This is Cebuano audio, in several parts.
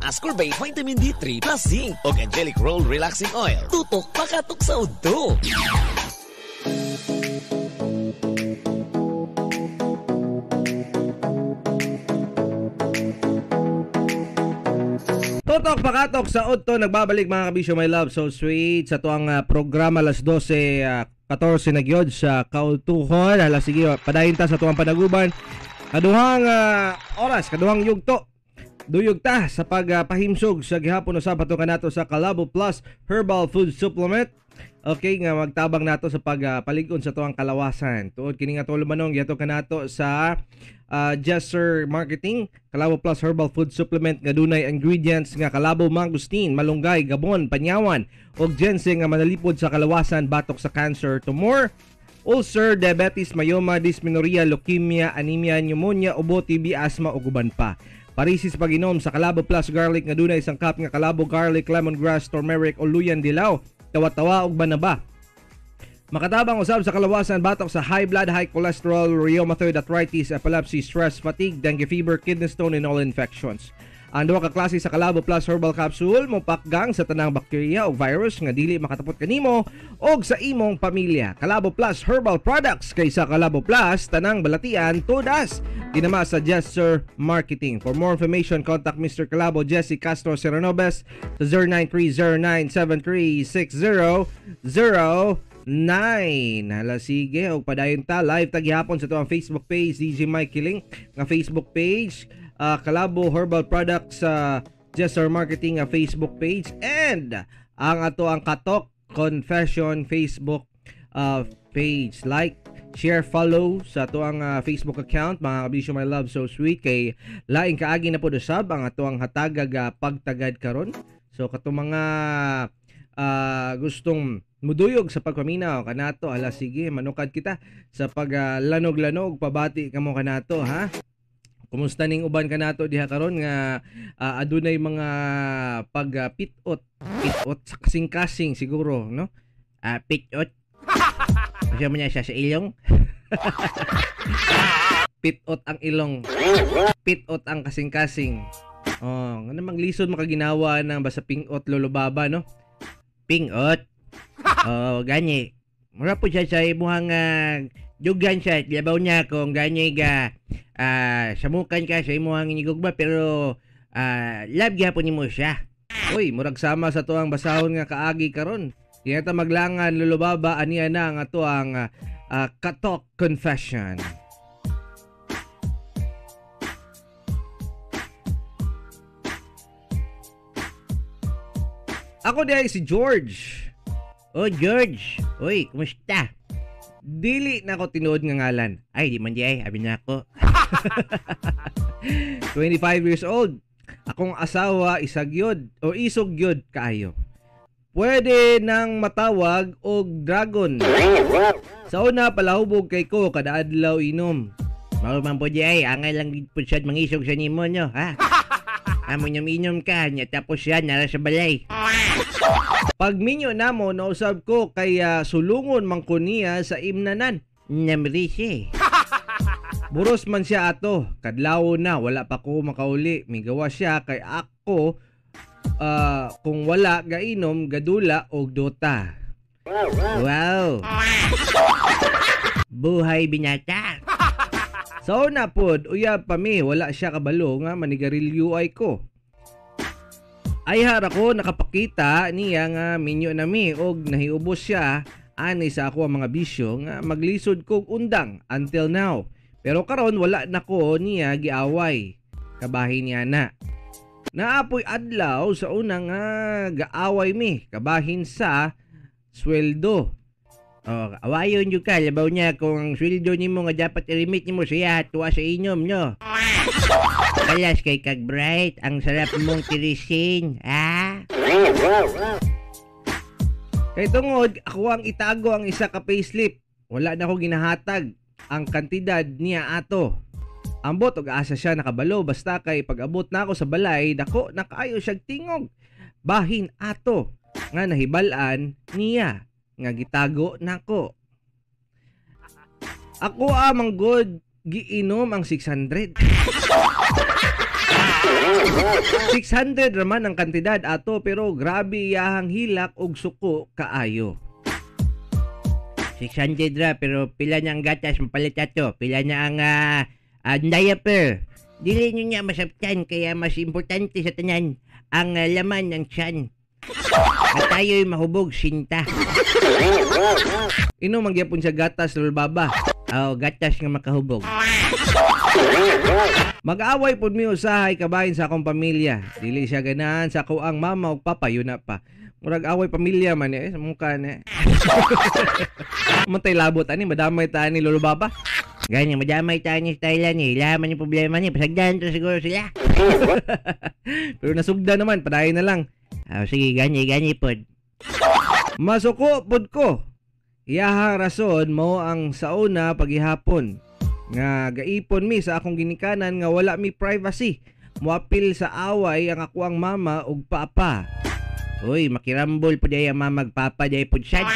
Ascorbate Vitamin D3 plus Zinc ug Angelic Roll Relaxing Oil. Tutok pakatok sa udto. Tutok pakatok sa udto, nagbabalik mga kabisyo, my love, so sweet sa tuang programa alas 12:14 na gyud sa kaultuhon. Hala sige, padayon ta sa tuang panaguban. Kaduhang oras, kaduhang yugto. Duyog ta sa pagpahimsog sa gihapon usab ato kanato sa Kalabo Plus Herbal Food Supplement. Okay, nga magtabang nato sa pagpalig-on sa tuang kalawasan. Tuod kini nga tulumanong giadto kanato sa Jesser Marketing, Kalabo Plus Herbal Food Supplement nga dunay ingredients nga kalabo, mangosteen, malunggay, gabon, panyawan ug ginseng nga manalipod sa kalawasan batok sa cancer, tumor, ulcer, diabetes, myoma, dysmenorrhea, leukemia, anemia, pneumonia, ubo, TB, asthma ug uban pa. Parisis pag-inom sa Kalabo Plus Garlic nga dunay sangkap nga kalabo, garlic, lemongrass, turmeric o luyan dilaw, tawa-tawa ug banaba. Makatabang usab sa kalawasan batok sa high blood, high cholesterol, rheumatoid arthritis, epilepsy, stress, fatigue, dengue fever, kidney stone and all infections. Ang duha ka klase sa Kalabo Plus Herbal Capsule mopakgang sa tanang bakterya o virus nga dili makatapot kanimo og sa imong pamilya. Kalabo Plus Herbal Products, kaysa Kalabo Plus tanang balatian todas. Ginama sa Jesser Marketing. For more information, contact Mr. Kalabo Jesse Castro Seranobes sa 093097360009. Hala sige, og padayon ta live ta gihapon sa tuang Facebook page DJ Mike Kiling nga Facebook page, Kalabo Herbal Products sa Jesser Marketing Facebook page, and ang ato ang Katok Confession Facebook page. Like, share, follow sa ato ang Facebook account mga kabisyo, my love so sweet, kay laing kaagi na po usab ang ato ang hatagag pagtagad karon. So katong mga gustong muduyog sa pagpaminaw kanato, ala sige, manukad kita sa paglanog-lanog, pabati kamo kanato ha. Kumusta ning uban kanato diha karon nga adunay mga pagpitot, pitot sa kasing-kasing siguro, no? Pitot. Siya man siya sa ilong. Pitot ang ilong. Pitot ang kasing-kasing. Oh, nga namang lisod makaginawa ng basta pingot lolo baba, no? Pingot. Oh, gani. Mura po siya sa imuhang dugan siya, labaw niya kung gani ga samukan ka sa imuhang inigugma, pero love gyapon nimo siya. Uy, murag sama sa tuang basahon nga kaagi karon. Di ta maglangan lolo baba, aniya na ang ato ang Katok Confession. Ako diay si George. Oh George, uy, kumusta? Dili na ako tinuod nga ngalan. Ay, di man di ay, abi na ako. 25 years old. Akong asawa isagyod o isog gyud kaayo. Pwede nang matawag og dragon. Sa una palahubog kay ko kada adlaw inom. Mao man po di ay, angay lang gid po siya mangisog sa nimo nyo, ha? Amo inom ka nya tapos siya nara sa balay. Pag minyo namo nausab ko kay sulungon man ko niya sa imnanan. Namrise. Buros man siya ato, kadlaw na wala pa ko makauli. Migawa siya kay ako kung wala gainom gadula og dota. Wow. Buhay binata. Sa una pod, uyab pa mi, wala siya kabalo nga manigarilyo ay ko. Ay hara ko nakapakita niya nga minyo na mi og nahiubos siya ani sa ako ang mga bisyo nga maglisod kog undang until now. Pero karon wala na ko niya giaway. Kabahin niya na. Naapoy adlaw sa una nga gaaway mi kabahin sa sweldo. Oh, awayon jud ka labaw niya kung ang sweldo nimo nga dapat i-remit nimo siya tuwa sa inyom nyo. Kalas kay kag bright, ang sarap mong tirisin, ha? Kay tungod, ako ang itago ang isa ka payslip. Wala na ko ginahatag ang kantidad niya ato. Ambot og asa siya nakabalo basta kay pag-abot na ako sa balay, dako na kaayo siyag tingog. Bahin ato nga nahibal-an niya nga gitago nako. Ako amang good giinom ang 600. 600 raman ang kantidad ato pero grabe iyahang hilak og suko kaayo. 600 ra pero pila niya ang gatas mapalit ato. Pila niya ang diaper. Dili nyo niya masabtan kaya mas importante sa tanan ang laman ng tiyan. At tayo'y mahubog sinta. Ino mangyapon siya gatas, Lol Baba. Oh, gatas nga makahubog. Mag-away pud mi usahay kabahin sa akong pamilya. Dili siya ganahan sa ako ang mama ug papa, yun na pa. Murag away pamilya man eh, sa mukha ni. Mantay labot ani, madamay ta ni Lolo Baba. Ganyan, madamay tayo ni Thailand eh. Laman yung problema niya. Pasagdan to siguro sila. Pero nasugda naman, padayon na lang. Oh, sige, ganyan, ganyan pod. Masuko pod ko. Iyahang rason mo ang sauna pagihapon. Nga gaipon mi sa akong ginikanan nga wala mi privacy. Muapil sa away ang ako ang mama ug papa. Uy, makirambol po day ang mama ug papa day pod sad.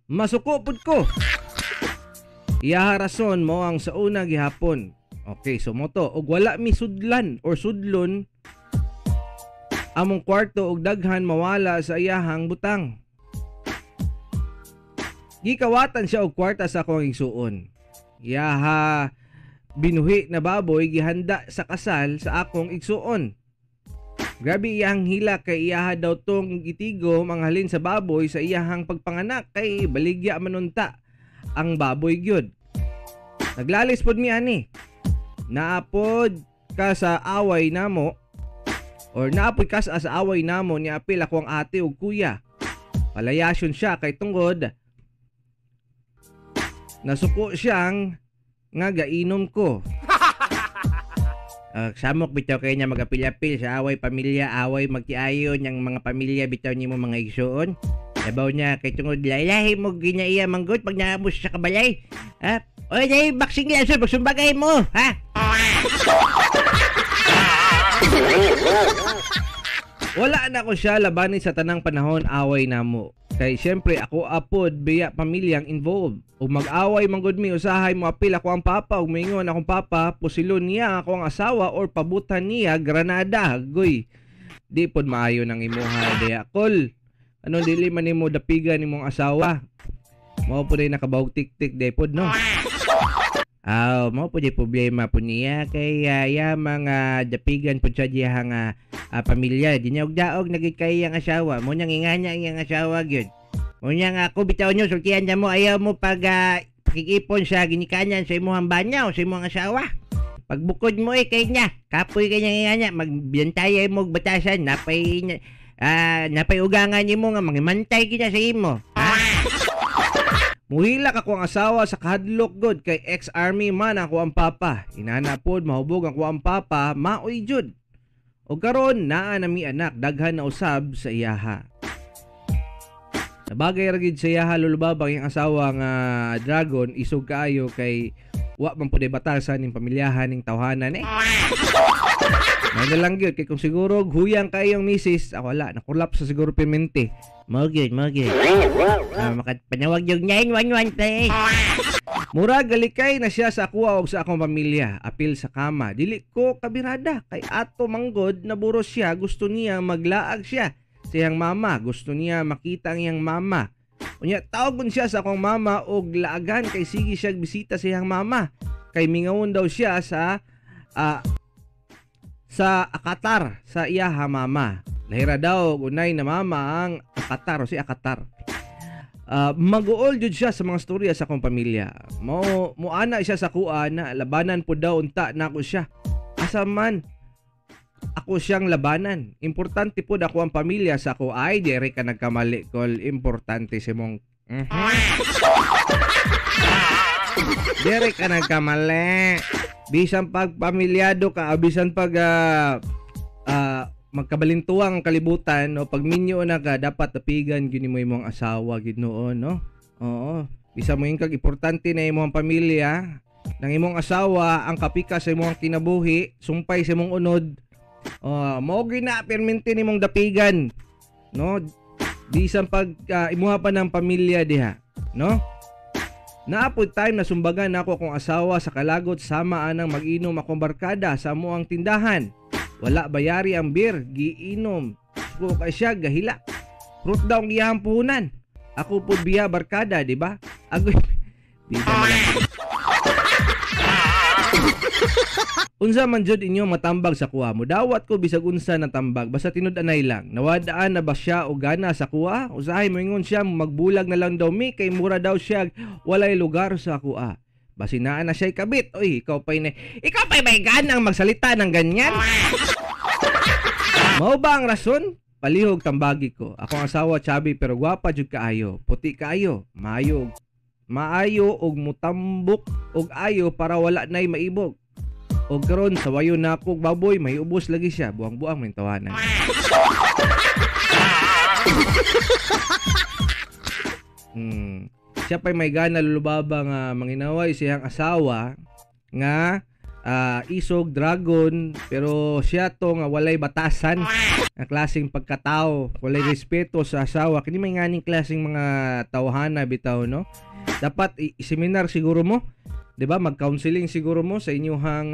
Masuko pod ko. Iyaha rason mo ang sauna gihapon. Okay, so mo to og wala mi sudlan or sudlon among kwarto og daghan mawala sa iyahang butang. Gikawatan siya og kwarta sa akong igsuon. Iyaha binuhi na baboy gihanda sa kasal sa akong igsuon. Grabe iyang hila kay iyaha daw tong gitigom ang halin sa baboy sa iyahang pagpanganak kay baligya manunta ang baboy gyud. Naglalis pod mi ani. Naapod ka sa away namo or naapod ka sa away namo ni apil ako ang ate ug kuya. Palayasyon siya kay tungod nasuko siyang nga gainom ko. Samok bitaw kay niya magapil-apil sa away pamilya, away magtiayon yang mga pamilya bitaw nimo mga igsuon. Sabaw niya kay tungod lailahi mo ginaiya manggut pag naabos sa kabalay. Ha? Oy, dai boxing lang sir, pagsumbagay mo, ha? Wala na ko siya labanin sa tanang panahon away namo. Kay syempre ako apod biya pamilyang involved. Ug mag-away manggod mi usahay mo apil ako ang papa ug moingon akong papa pusilon niya ako ang asawa or pabutan niya granada. Goy. Di pod maayo nang imuha diya. Kol. Ano dili man nimo dapigan nimong asawa? Mao pod ay nakabawog tik-tik di pod no. Aw, mao pod ay problema po niya kay ya mga dapigan pod sa diyang pamilya. Di niya og daog nagit kay iyang asawa. Mo nang ingana ang iyang asawa gyud. Mo niya nga ako bitaw nyo sultian niya mo ayaw mo pag pakikipon sa ginikanan sa imong banyaw sa imong asawa. Pagbukod mo eh kay niya, kapoy kay niya ingana magbiyantay mo og batasan napay napay ugangan nimo nga mangimantay kita sa imo. Ha? Muhilak ako ang asawa sa kahadlok god kay ex-army man ako ang papa. Inana pod mahubog ako ang papa, maoy jud. Og karon naa na mi anak daghan na usab sa iyaha. Nabagay ra gid sa iyaha lulubabang iyang asawa nga dragon isog kaayo kay wa man pud batasan ning pamilyahan ning tawhanan eh. May na lang gyud kay kung siguro huyang kayong misis, ako wala nakulap sa siguro pimente. Mo gyud, mo gyud. Makapanawag yung 911 please. Mura galikay na siya sa akuha og sa akong pamilya. Apil sa kama. Dili ko kabirada kay ato manggod naburo siya, gusto niya maglaag siya sa iyang mama, gusto niya makita ang iyang mama. Unya tawgon siya sa akong mama og laagan kay sige siya bisita sa iyang mama. Kay mingawon daw siya sa sa akatar sa iyaha mama. Lahira daw unay na mama ang akatar o si akatar. Mag-uol jud siya sa mga storya sa akong pamilya. Mo muana siya sa kuha na labanan po daw unta nako siya. Asa man ako siyang labanan. Importante po ako ang pamilya sa ako. Ay, dere ka nagkamali, kol. Importante si mong Dere ka nagkamali. Bisan pag pamilyado ka, bisan pag magkabalintuang ang kalibutan, no, pag minyo na ka, dapat tapigan gyud nimo imong asawa gid noon, no? Oo. Bisan mo yung kag importante na imong pamilya, nang imong asawa ang kapika sa imong kinabuhi, sumpay sa imong unod. Mao gyud na permente nimong dapigan, no? Bisan pag imuha pa ng pamilya diha, no? Naapod time na sumbagan nako akong asawa sa kalagot sama anang mag-inom akong barkada sa amoang tindahan. Wala bayari ang beer, giinom. Suko kay siya gahila. Fruit daw ang iyahang puhunan. Ako pud biya barkada, di ba? Agoy. Bida na lang. Unsa man jud inyo matambag sa kuha mo? Dawat ko bisag unsa na tambag, basta tinud-anay lang. Nawadaan na ba siya o gana sa kuha? Usahay moingon siya magbulag na lang daw mi kay mura daw siya walay lugar sa kuha. Basin naa na siya'y kabit. Oy, ikaw pa'y may ganang magsalita ng ganyan. Mao ba ang rason? Palihog tambagi ko. Akong asawa chubby pero gwapa jud kaayo. Puti kaayo, maayo. Maayo og mutambok og ayo para wala nay maibog. Og karon sa wayo na ako baboy, may ubos lagi siya. Buang-buang may tawanan. Siya pa'y may gana lulubaba nga manginaway siyang asawa nga isog dragon, pero siya to nga walay batasan nga klaseng pagkatao, walay respeto sa asawa. Kini may nganing klaseng mga tawhana bitaw, no? Dapat i-seminar siguro mo, 'di ba? Mag-counseling siguro mo sa inyuhang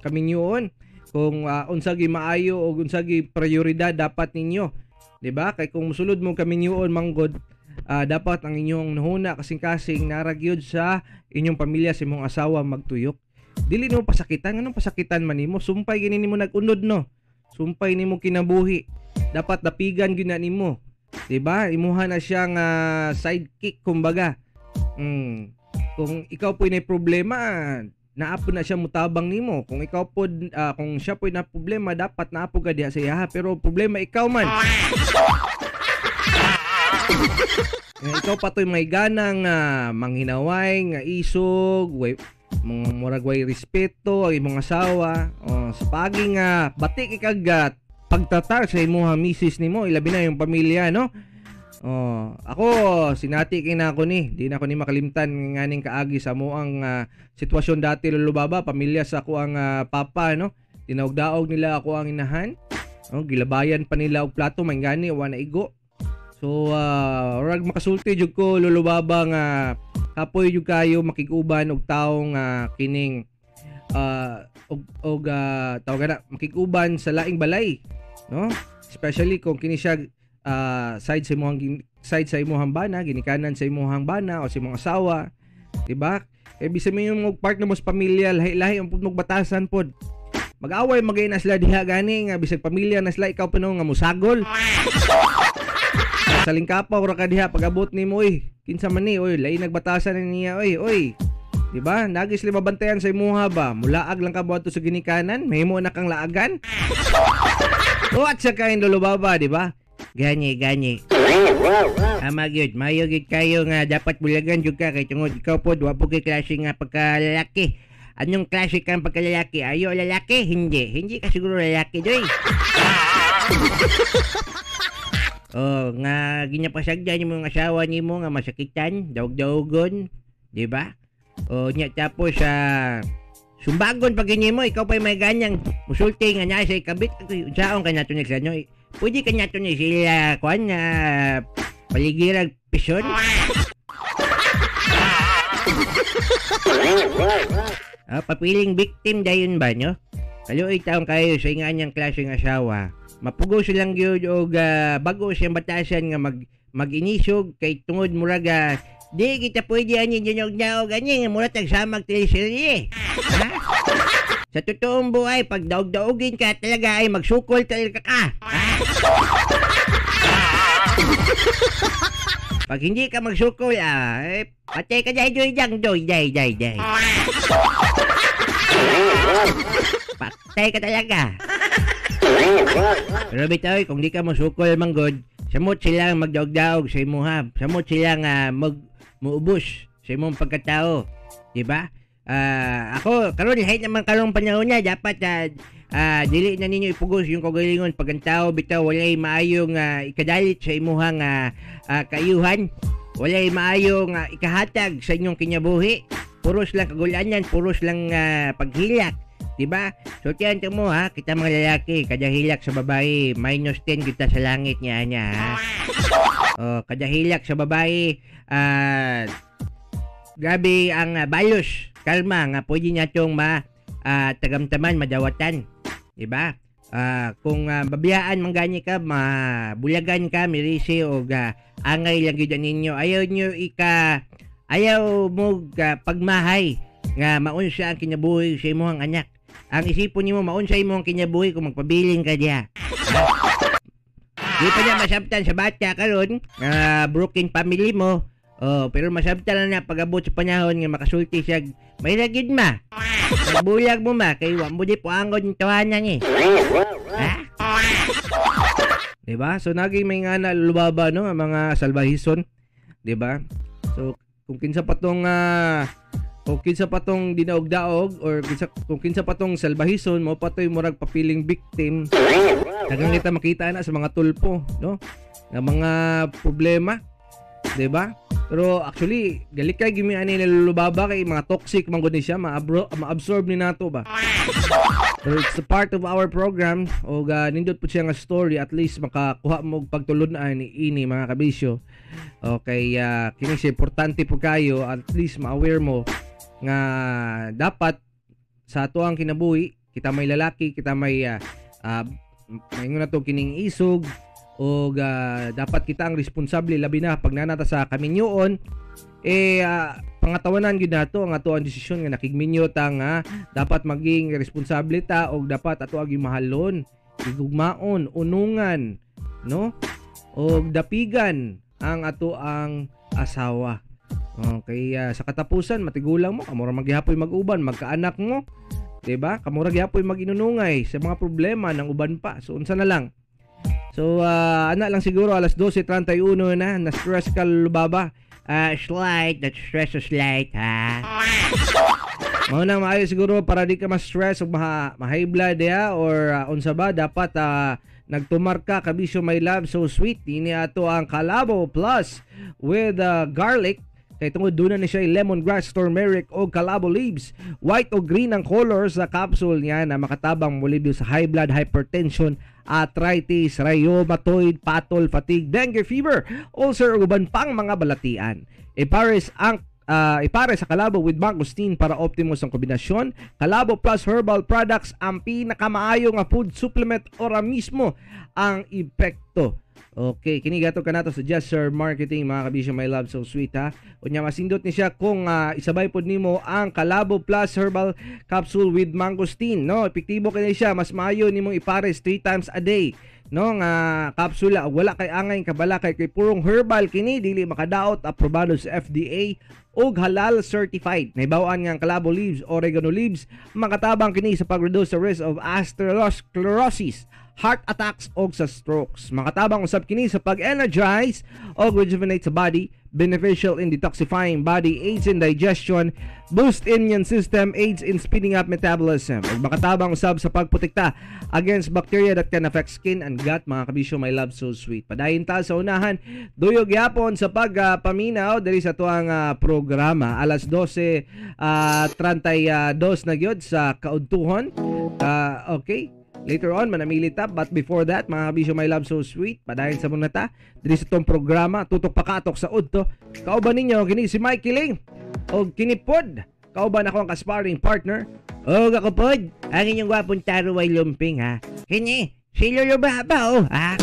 kaminyoon kung unsa gi maayo o unsa gi prioridad dapat ninyo, 'di ba? Kay kung musulod mo kaminyoon manggod, dapat ang inyong nahuna kasing-kasing naragyod sa inyong pamilya, sa imong asawa magtuyok. Dili nimo pasakitan, nganong pasakitan man nimo? Sumpay gini nimo nag-unod, no? Sumpay nimo kinabuhi. Dapat dapigan gyud na nimo, 'di ba? Imuha na siyang sidekick kumbaga. Kung ikaw po'y may problema, naapo na siya mutabang nimo. Kung ikaw po, kung siya po'y na problema, dapat naapo ka diha sa iya. Pero problema ikaw man. Ikaw pa to'y may ganang manghinaway, nga isog, way, murag way respeto ang imong asawa. O, sa paging batik ikag pagtatar sa imong misis nimo, ilabi na yung pamilya, no? Oh, ako sinati kay na ako ni, di na ako ni makalimtan nganing kaagi sa moang sitwasyon dati lulubaba, pamilya sa ako ang papa, no? Tinaugdaog nila ako ang inahan. Oh, gilabayan pa nila og plato man gani wa na igo. So rag makasulti jud ko lulubaba nga kapoy jud kayo makig-uban og taong kining og tawag na makig-uban sa laing balay, no? Especially kung kini siya side sa imong side sa imong bana, ginikanan sa imong bana o sa imong asawa, di ba? Kay bisan mo yung partner mo sa pamilya, lahi-lahi ang pud batasan pod. Mag-away magay na sila diha gani nga bisag pamilya na sila, ikaw pa no nga musagol. Sa lingkapaw ra ka diha pag-abot nimo, oy, kinsa man ni, oy, lahi nagbatasan ni niya, oy, oy. Di ba? Nagis lima bantayan sa imuha ba? Mulaag lang ka buadto sa ginikanan, mahimo na kang laagan. O at sa kain lulubaba, di ba? Gani, gani. Ama gyud, mayo gyud kayo nga dapat bulagan jud ka kay tungod ikaw pod wa po kay klase nga pagkalalaki. Anong klase kang pagkalalaki? Ayo lalaki? Hindi. Hindi ka siguro lalaki doy. Oh, nga ginapasagdan nimo ang asawa nimo nga masakitan, daog-daogon, di ba? Oh, nya tapos sumbagon pag nimo, ikaw pa'y may ganyang musulti nga naa sa ikabit. Unsaon ka nato ni sila, no? Pwede ka nato ni sila kuan na paligirag pison. Papiling victim dayon ba, no? Kaluoy taong kayo sa inganyang klaseng asawa. Mapugo silang gyud og bago siyang batasan nga mag-inisog kay tungod murag di kita pwede ani dinog-daog ani nga murag tagsamag teleserye. Ha? Sa totoong buhay, pag daog-daogin ka talaga ay magsukol talaga ka. Ha? Pag hindi ka magsukol, eh, patay ka dahil doy dang doy day day day. Patay ka talaga. Pero bitaw, kung di ka masukol manggod, samot silang magdaog-daog sa imuha. Samot silang muubos sa imong pagkatao. Diba? Ako, karon lahat naman karong panahon na, dapat dili na ninyo ipugos yung kagalingon. Pag ang tao bitaw walay maayong ikadalit sa imuhang kaayuhan, walay maayong ikahatag sa inyong kinabuhi. Puros lang kagulanan, puros lang paghilak. Diba? So tiyan mo ha, kita mga lalaki, kada hilak sa babae, minus 10 kita sa langit niya niya ha. Oh, kada hilak sa babae, Grabe ang balos kalma nga pwede natong ma tagamtaman, madawatan, di ba? Kung babiyaan man gani ka, mabulagan ka, mirisi og angay lang gyud ninyo. Ayaw nyo ika ayaw mo pagmahay nga maunsa ang kinabuhi sa imong anak. Ang isipon nimo maunsa imong kinabuhi kung magpabiling ka diha. Di pa niya masabtan sa bata karon nga broken family mo. Oh, pero masabtan na na pag-abot sa panahon nga makasulti siya, may ragid ma. Nagbulag mo ma kay wa mo di puangon yung tawanan eh. Ha? Diba? So naging may nga na lubaba no ang mga salbahison, diba? So kung kinsa pa tong dinaog-daog or kung kinsa pa tong salbahison mo patoy murag papiling victim. Daghang kita makita na sa mga tulpo, no? Nga mga problema, diba? Pero actually, galit kay gimi ani nalulubaba kay mga toxic man gud ni siya, ma-absorb ni nato ba. Pero it's a part of our program og nindot po siya nga story, at least makakuha mo og pagtulun-an ni ini mga kabisyo. Okay, kini siya importante po kayo, at least ma-aware mo nga dapat sa ato ang kinabuhi, kita may lalaki, kita may maingon na to kining isog og dapat kita ang responsable labi na pag nanata sa kaminyoon eh pangatawanan gyud nato ang ato ang desisyon nga nakigminyo ta nga dapat maging responsable ta og dapat ato ang mahalon, gugmaon, unungan, no? Og dapigan ang ato ang asawa. Okay, sa katapusan matigulang mo, kamura maghihapoy mag-uban, magkaanak mo, 'di ba? Kamura gihapoy maginunungay sa mga problema ng uban pa. So unsa na lang. So ana lang siguro alas 12:31 na, na-stress ka lubaba. Slight, that stress is light, ha? Mao nang maayo siguro para di ka ma-stress o ma-high blood ya or unsa ba dapat nagtumar ka kabisyo my love so sweet. Ini ato ang Kalabo Plus with garlic. Kay tungod doon na ni siya lemongrass, turmeric o kalabo leaves. White o green ang color sa capsule niya na makatabang molibyo sa high blood, hypertension, arthritis, rheumatoid, patol, fatigue, dengue fever, ulcer ug uban pang mga balatian. Ipares sa kalabo with mangosteen para optimus ang kombinasyon. Kalabo Plus Herbal Products ang pinakamaayo nga food supplement ora mismo ang epekto. Okay, kini gato kanato sa Just Sir Marketing mga kabisyo my love so sweet ha. Unya masindot ni siya kung isabay pod nimo ang Kalabo Plus Herbal Capsule with mangosteen, no? Epektibo kini siya, mas maayo nimong ipares 3 times a day, no? Nga kapsula wala kay angay kabalakay kay purong herbal kini, dili makadaot, aprobado sa FDA ug halal certified. Nahibaw-an nga ang kalabo leaves, oregano leaves makatabang kini sa pag-reduce sa risk of atherosclerosis, heart attacks og sa strokes. Makatabang usab kini sa pag-energize og rejuvenate sa body, beneficial in detoxifying body, aids in digestion, boost immune system, aids in speeding up metabolism. Ug makatabang usab sa pagprotekta against bacteria that can affect skin and gut. Mga kabisyo my love so sweet. Padayon ta sa unahan, duyog gyapon sa pagpaminaw diri sa tuang programa alas 12:32 na gyud sa kaudtuhon. Okay. Later on, manamili ta. But before that, mga kabisyo my love so sweet, padayon sa muna ta diri sa tong programa, tutok pakatok sa udto. Kauban ninyo kini si Mikey Ling og kini pod. Kauban ako ang ka-sparring partner. Og ako pod, ang inyong gwapong taro ay lumping ha. Kini si Lolo Baba oh ha.